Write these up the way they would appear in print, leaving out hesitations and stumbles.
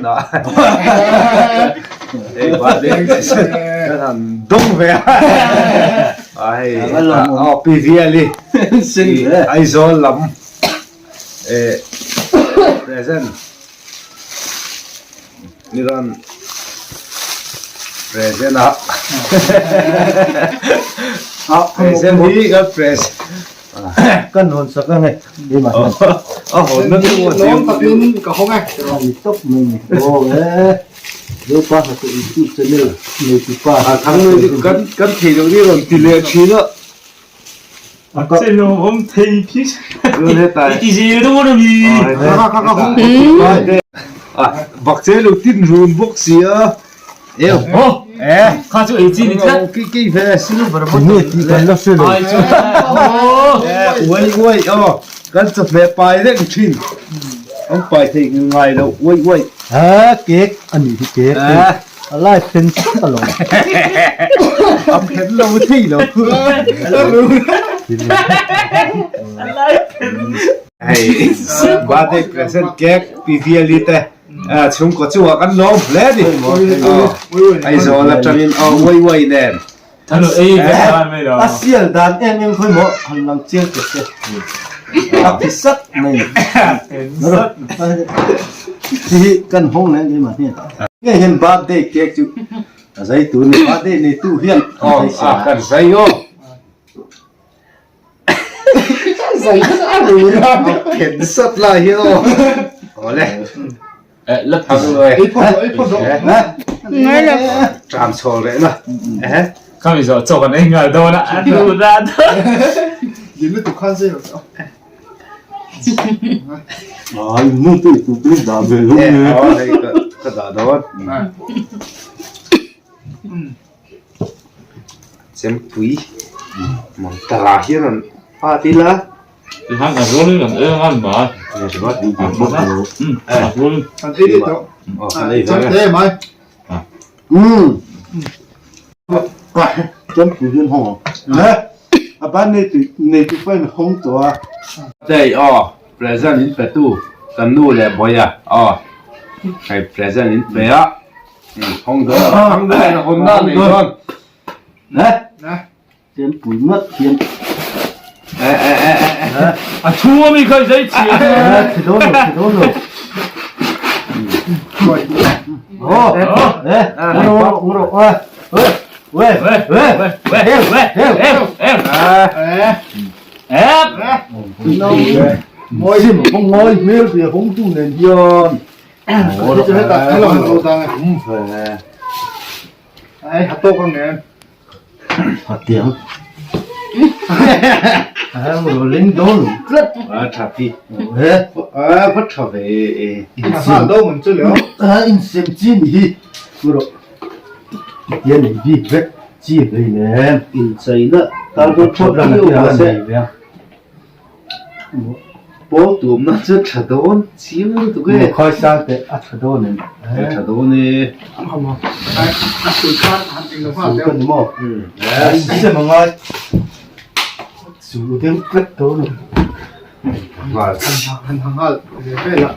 hunah hei birthday present kan han dawng ve a a hei aw Pi Viali Aizawl lam present Ni rawn present a present hi kan pres kan hawn sak ang e keimah hian a hawn na chu a lawm takin ka hawng e ni tawp mai ni aw e Zopa hnathawh YouTube channel nei tu pa a thang lui chu kan kan thei loh ni rawn ti leh thin a Bakche lo tin run bawk si a eu kha chu ei chi ni tlat ki ki ve silver nge tih kan la hre lo uai uai aw kan chawhmeh pai reng thin an pai thei ngai lo uai uai a cake a nih hi cake A lai phen sap alawm. A phen lo thei lo. Hei birthday present cake PVL te chhungkaw chungah kan lawm hle ni. Aizawl atangin aw uai uai nen. A sial dan em em khawi maw han lang chiang teh se. A phi sat mai. Hi kan hawng leh keimah hian. Nge hian birthday cake chu a zai tur ni birthday neitu hian aw a kan zai aw. Zai a ru na. Phen sat lai hi aw. Awle. La thang lo e. Ei phawt ei phawt rawh. Tram chhawl reh na. Khami zawh chaw kan ei nghal dawn a. A ru na. Yin lutuk khan zai rawh. Ai nu te tu te dah ve lo nge. Aw hei ka dah dawn. Chempui mangtara hian an pat ila. Tihan a rul an ei ang an ma. A rul. An ei leh tawh. Chemte mai. Chempui hian hawng ang. A ban nei tu nei tu pawhin hawng tawh a. Hei aw present in pe tu kan nu leh bawiha aw hei present in pe a hawng dawn hawng dawn hawn na nei dawn. Chempui ngat hian. A thu a mi kha i zai chhia. Thi dawn lo, thi dawn lo. Oh, eh, ngro ngro, eh, eh, we, we, we, we, we, we, eh, eh, Ngoi sim, không ngoi, hmel ve hong tu nen hian. Ngoi chu hetah thil ang lo dang e. Ai, ha tawk ang em. A tiang. A ro ling dawn tlat. A tha pi. He. A va tha ve e. A do mun chu leo. A in sem chi ni hi. Ro. Tian in bi vek chi hlei nem. In chaina tar go thot ran a se. Pawl tumna chu tha dawn chiang lutuk e. Khawi sang teh a tha dawn em? A tha dawn e. A sui khan han eng lo nghal deuh. Ni maw? Sem a ngai. Chu deuh tlat dawn em? Han han nghal ve vel a.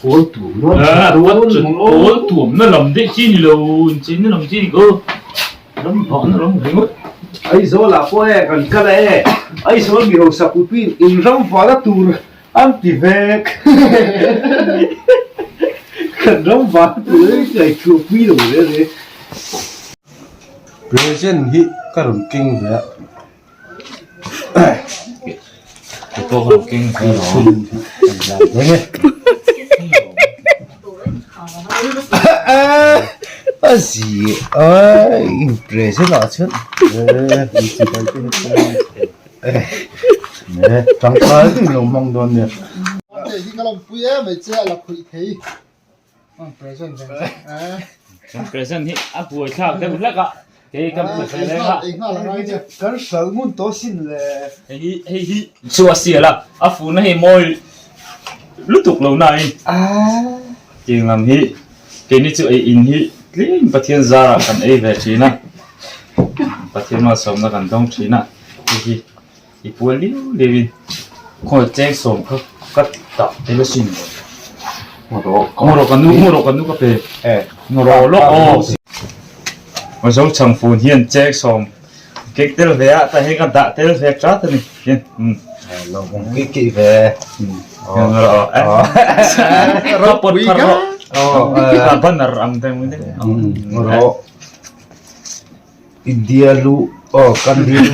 Pawl tumna Pawl tumna lam daih chi ni lo, incheina lam chi ni ko. Ram vahna ram ringawt. Aizawl ah pawh e kan kal a e, Aizawl mi hausa puipuiin in ram vahna tur an ti vek. Kan ram vahna tur hi ngaihtuah pui lo reng reng. Present hi ka rawn keng ve a. Kei pawh ka rawn keng ve alawm. A zi a in present ah chuan tangkai deuhin lo hmang dawn nia. Hei hi ka lawmpui em mai che a la khuih thei present present hi a buai thlak deuh hlek a kei ka hmu ve reng a kan hral ngun tawh sin le hei hi hei hi chu a sial a a fun na hei mawi lutuk lo na in tiang lam hi keini chu ei in hi tlem Pathian zarah kan ei ve thin a Pathian malsawmna kan dawng thin a hei hi i pual liu liu in khawi cheng sawm kha ka tah tel asin. Ngawrawh kan nu ngawrawh kan nu ka pe. Ngawrawh lawk aw. Zo chhang fun hian chek sawm kek tel ve a tah hian ka dah tel ve tat a ni. Hian Lo awm kih kih ve. Ngawrawh aw. Ka pawt phar rawh. Ka banner ang te ang te. Ngawrawh. India lu aw kan di lu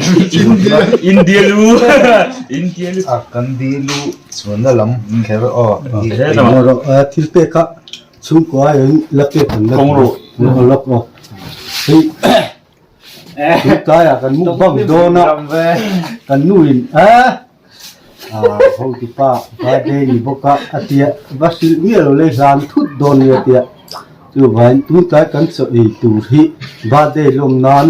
India lu India lu a kan di lu chuanna lam kher aw thil pek a chhungkua in la pek an la lawk aw hei tlaiah kan mukbang dawn a kan nu in a Hotupa birthday ni bawk a a tia va hrilh miah lo le hlan thut dawn nia tia chuvangin tun tlai kan chaw ei tur hi birthday lawm nan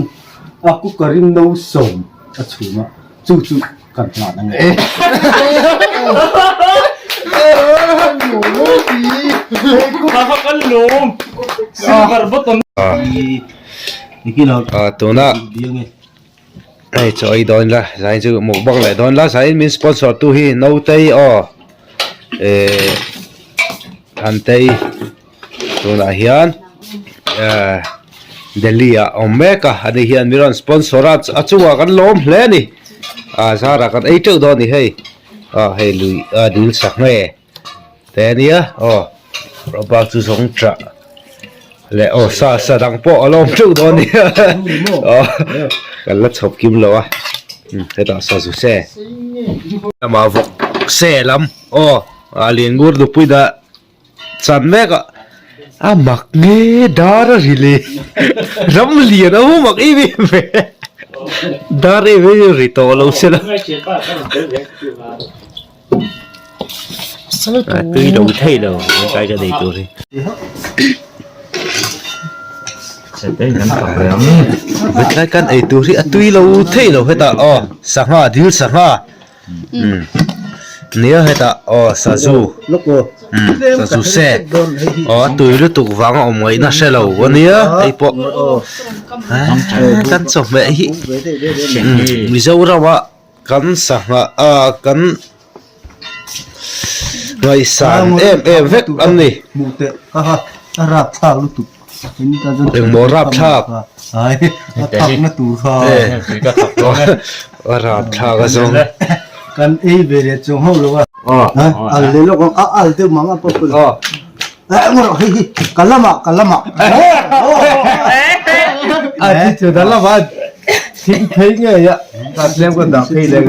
a cooker in no sawm a chhum a chu chu kan hlan ang e. Tuna Hei chaw ei dawn ila zain chu mukbang leh dawn ila zain min sponsor tu hi Nautei aw ehh Thantei tunah hian ehh Delhi ah a awm mek a ani hian min rawn sponsor a a chungah kan lawm hle a ni ah zarah kan ei teuh dawn a ni hei ah hei lui ah dil sak nge. Te ania aw rawpa chu zawng chah leh aw sa sa dang pawh a lawm teuh dawn ania aw kan la chhawp kim lo a hetah sazu se lamah vawk se lam aw a lian ngur nupui dah chan mek a a mak nge dar a ri le ram lian a hu mak em em ve dar em em ri tawh lo se la. Tui lo thei lo kai ka nei tur hi. Hetlai kan ei tur hi a tui lo thei lo hetah aw sangha dil sangha nia hetah aw sazu sazu se aw a tui lutuk vang a awm ngaihna hre lo ania hei pawh kan chawhmeh hi Mizoram ah. Kan sangha a kan ngaihsan em em vek an ni. Engmaw rapthlak a rapthlak a zawng. Thing phei ngei a ta tlem ka dah phei leh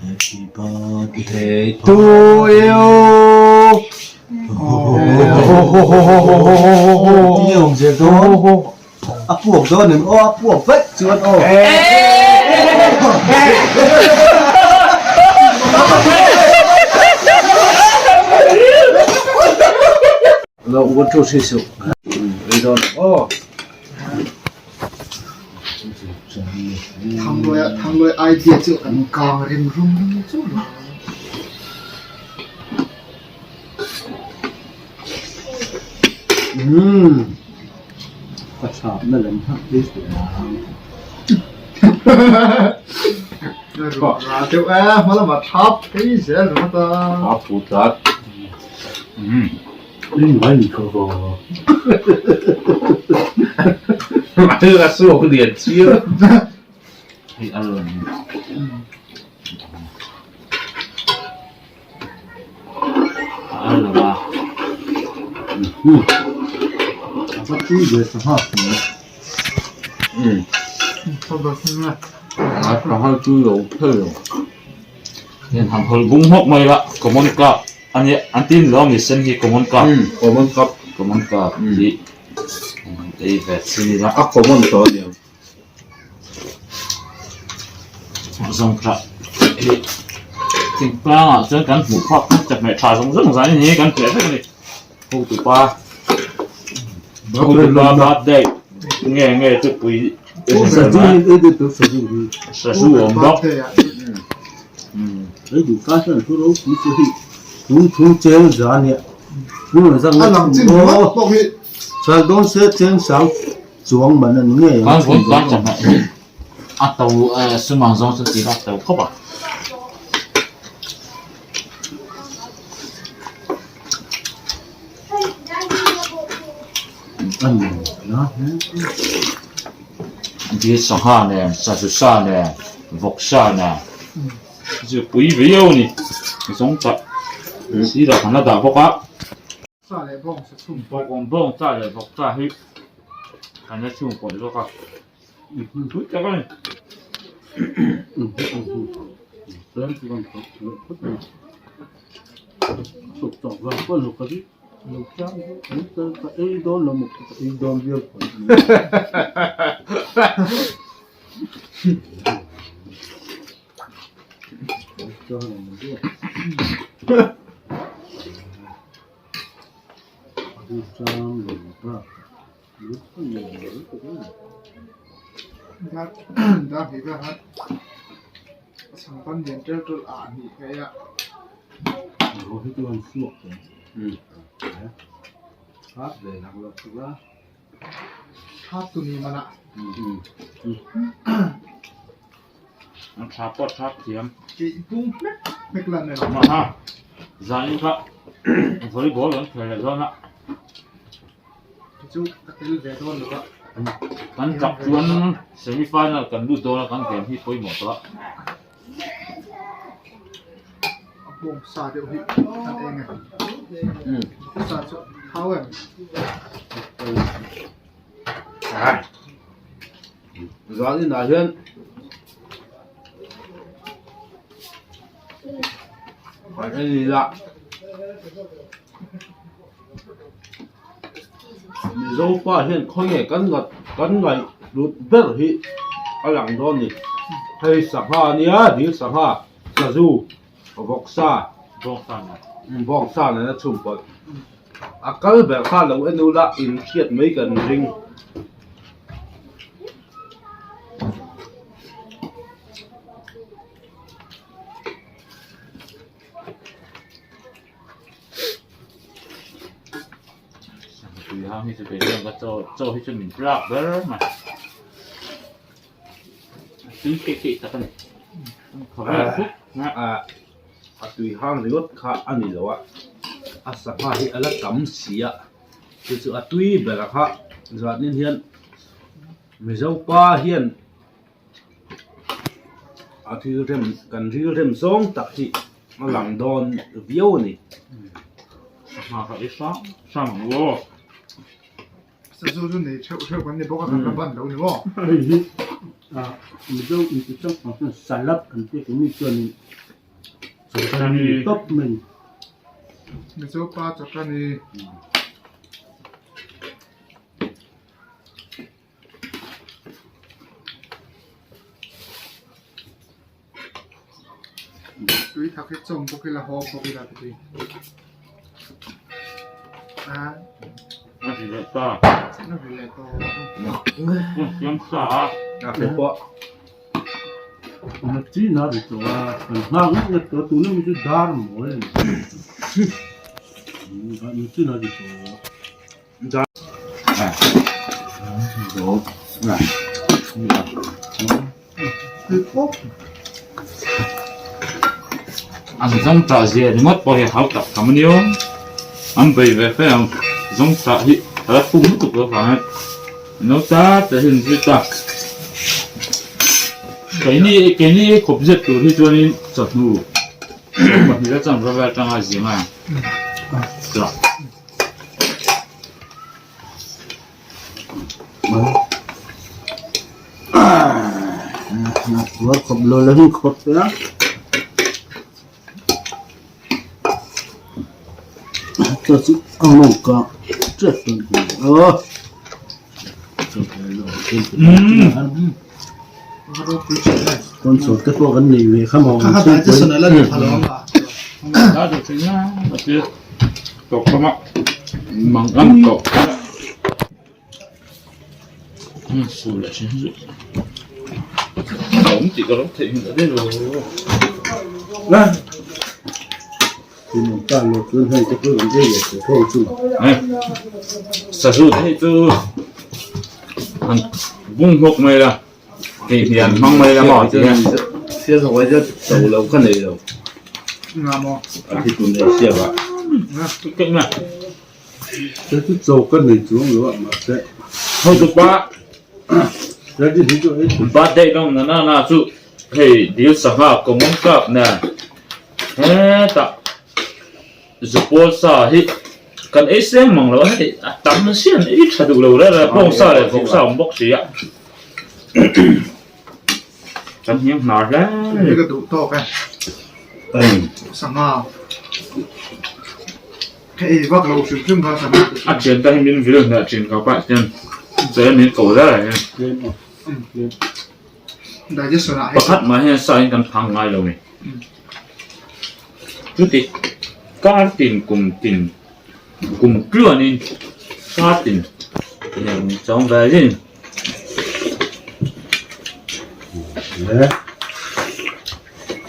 Happy birthday to you. A puak dawn em aw a puak vek chuan aw. Lo 1 2 3 su. Ei dawn aw. Thangluaia Thangluai idea chu kan kang rem rum chu lo. Umm ka chhap na lam hak hi Ra deuh e hma lamah thap phei zel ringawt a. Thap put tlat. Umm. A suak lian chiang. Hei a rawn. A lo a. Han hawl bung hawk mai la common cup a nia an tin lo mi sen hi common cup common cup common cup hi ei ve chin ila a common tawh a niang. Zawng tah hi thingtlang ah chuan kan hmuh phak tak tak hmeh tha zawng zawng zan hi kan hmeh vek a ni hotupa hotupa birthday. Nge nge chu pui sazu awm bawk. A to sumang zawng chu tih a to khawp a. Dil sangha nen, sazu sa nen, vawk sa nen chu pui viau a ni. Zawng tak sirah kan la dah bawk a. Sa leh bawng sa chhung. Bawng bawng sa leh vawk sa hi kan la chhung pawlh bawk a. Tui tak a ni. An tha pawh tha thiam. Maha zanin kha volleyball an khel leh dawn a. Kan chak chuan semi final kan lut dawn a kan game hi pawimawh tawh a. Zan inah hian kan en ila Mizo pa hian khawnge kan ngat kan ngaih hlut ber hi a lang dawn a ni hei sangha a nia dil sangha sazu vawksa bawngsa nen a chhum pawlh a kal ber kha lo en ula inhriat mai kan ring. Tui hang hi chu kei chuan ka chaw chaw hi chu min plak ber mai a tui keih keih tak a ni khawvel khup a tui hang ringawt kha a ni lo a a sangha hi a la tam si a chu chu a tui ber kha zanin hian Mizo pa hian a thil rem kan ril rem zawng tak hi a lang dawn viau a ni. Sangha kha i hrang hrang ang aw. Sazu chu nei theuh theuh kan ni bawk a kan la ban lo ni maw? Hei hi Mizo inti changkang chuan salad an tih keini chuanin chawhmeh tawp mai a ni. Mizo pa chawhmeh. Tui thak hi chawm bawk ila haw bawk ila ti a a ri leh ta a ri leh ta siam sa a a te pawh na chi na ri tawh a kan nghak ngawt ngawt tawh a tuna mi chu dar mawi a ni na chi na ri tawh. An zawng tah zia ringawt pawh hi hau tak tham a nia an bei ve fe ang zawng tah hi a la pum lutuk lo vang e no ta te hi an zui ta keini keini khawp zet tur hi chuanin chawhnu pahnih atang vel atanga zing a chah. Fu leh thin hi chu a awm tih ka lo theihnghilh a ni lo. Sazu te hi chu an bung hlawk mai la hei hian hmang mai la maw ti hian. Birthday lawm na na na chu hei dil sangha common carp nen hetah zupawl sa hi kan ei seng mang lo a hei a tam nasa an ei tha duh lo reng reng a bawng sa leh vawk sa a awm bawk si a kan hniam hnar hle a ni. Ka duh tawk e sangha ka ei vak lo hrim hrim kha sangha a thian te hi min vil hneh thin ka pa hian chaw min ko zel a ni. Digestion ah Pakhat mah hian sa in kan phang ngai lo ni. Chuti kar tin kum tin kum tluan in kar tin heng chawng ve zin.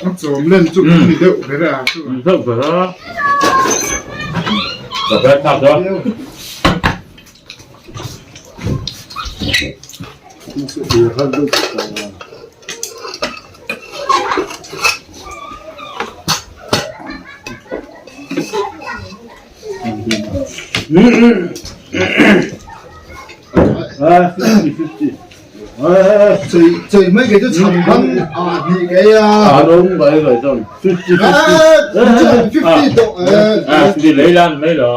A chawm len chu kan ni deuh ber a chu. Deuh ber a. Ka ber thlak dawn. Chei mai kei chu chhan ban a hnih kei a. 50 tawh e. Lei lan mai lo.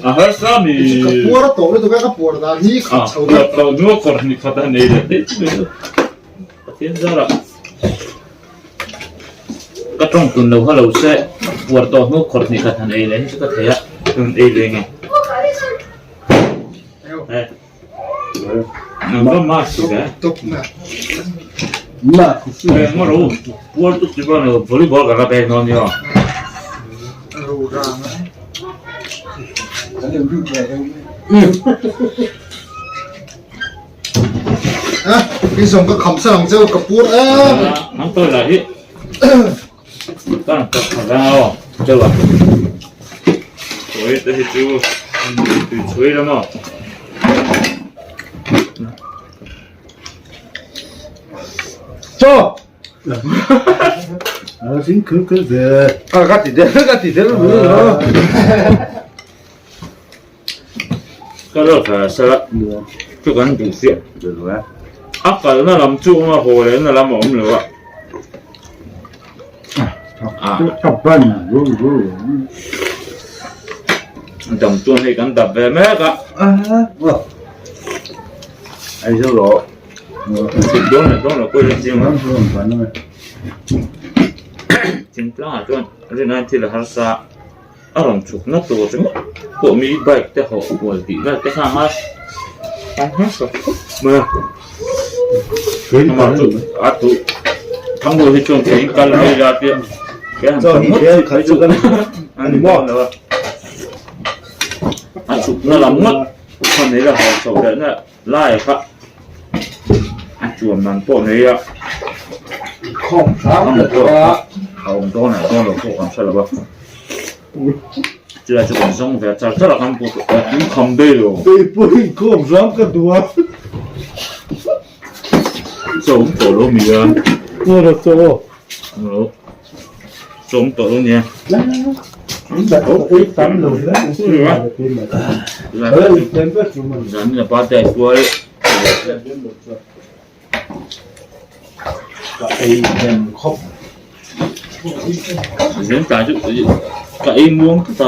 A harsa mi. Ka puar a tawh lutuk a ka puar dan hi khat chho deuh. A tawh hnu a kawr hnih khat a nei leh daih chu. Pathian zarah ka tawng tun lo kha lo se puar tawh hnu kawr hnih khat han ei leh hi chu ka thei a tun ei leh nge. Volleyball ka la bag dawn nia. Zawng ka kham sang ang cheu ka pur em. Ang tôi là hi. Kan tak kha aw. Cheu à. Ôi te hi chu tui chui la maw. Cho. À, xin cứ cứ về. À, cái gì thế, cái gì thế nó. Ka lo thla sa la, chu kan duh chiah. A kalna lam chu a haw lehna lam a awm lo a. Dam chuan hei kan dap ve mek a. Chhuk dawn leh dawn loh pawh hi a chiang a. Thingtlangah chuan rinai thil a harsa. A rawn chhuk na tur ringawt pawh mi bike te hawh kual tih vel te kha a ang hmasa khawp mai a amah chu a tu thang ho hi chuan keiin kal mai ila tia kei han chhuk ngawt phei chu a ni maw lo a a chhuk na lam ngawt kha nei la haw chho leh na lai kha a chuan man pawh nei a a awm dawn leh dawn lo pawh kan hre lo a chulai chu kan zawng ve char char a kan pawh tui kham daih lo chaw awm tawh lo mi a chaw awm tawh lo nia. Zanin a birthday kual Zan tlai chu ka ei muang tlat a.